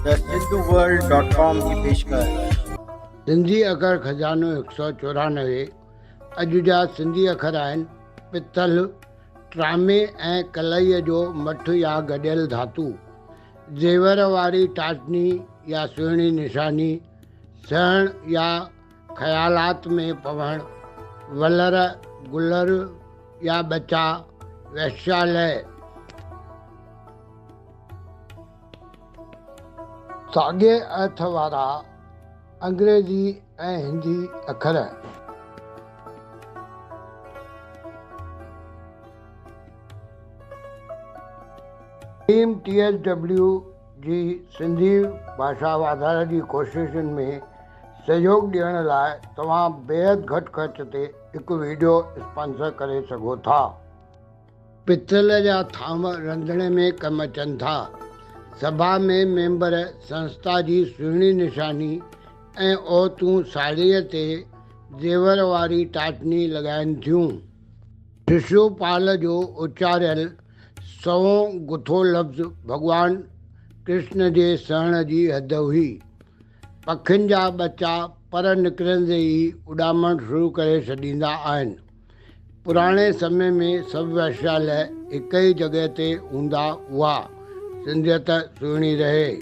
The Sindhu world dot com جي پيشڪش. سنڌي اکر خزانو 194 اڄ جا سنڌي اکر آهن، پتل، ٽرامي ۽ ڪلئي جو مٺ يا گڏيل ڌاتو، زيور واري ٽاٽني يا سهڻي نشاني، سهڻ يا خيالات ۾ پوڻ، ولر، گلر يا ٻچا، وئشيالئه. ساڳئي ارٿ وارا انگريزي ۽ هندي اکر. ٽيم ٽي ايس ڊبليو جي سنڌي ڀاشا واڌاري جي ڪوششن ۾ سهيوڳ ڏيڻ لاء توهان بيحد گهٽ خرچ تي هڪ وڊيو اسپانسر ڪري سگهو ٿا. پتل جا ٿانو رنڌڻي ۾ ڪم اچن ٿا. سڀا ۾ ميمبر سنسٿا جي سهڻي نشاني ۽ عورتون ساڙهيء تي زيور واري ٽاٽني لڳائين ٿيون. ششوپال جو اچاريل سنئون گٿو لفظ ڀڳوان ڪرشن جي سهڻ جي حد هئي. پکين جا ٻچا پر نڪرندي ئي اڏامڻ شروع ڪري ڇڏيندا آهن. پراڻي سمي ۾ سڀ وئشياليه هڪ ئي جڳهه تي هوندا هئا. سنڌيت سهڻي رهي.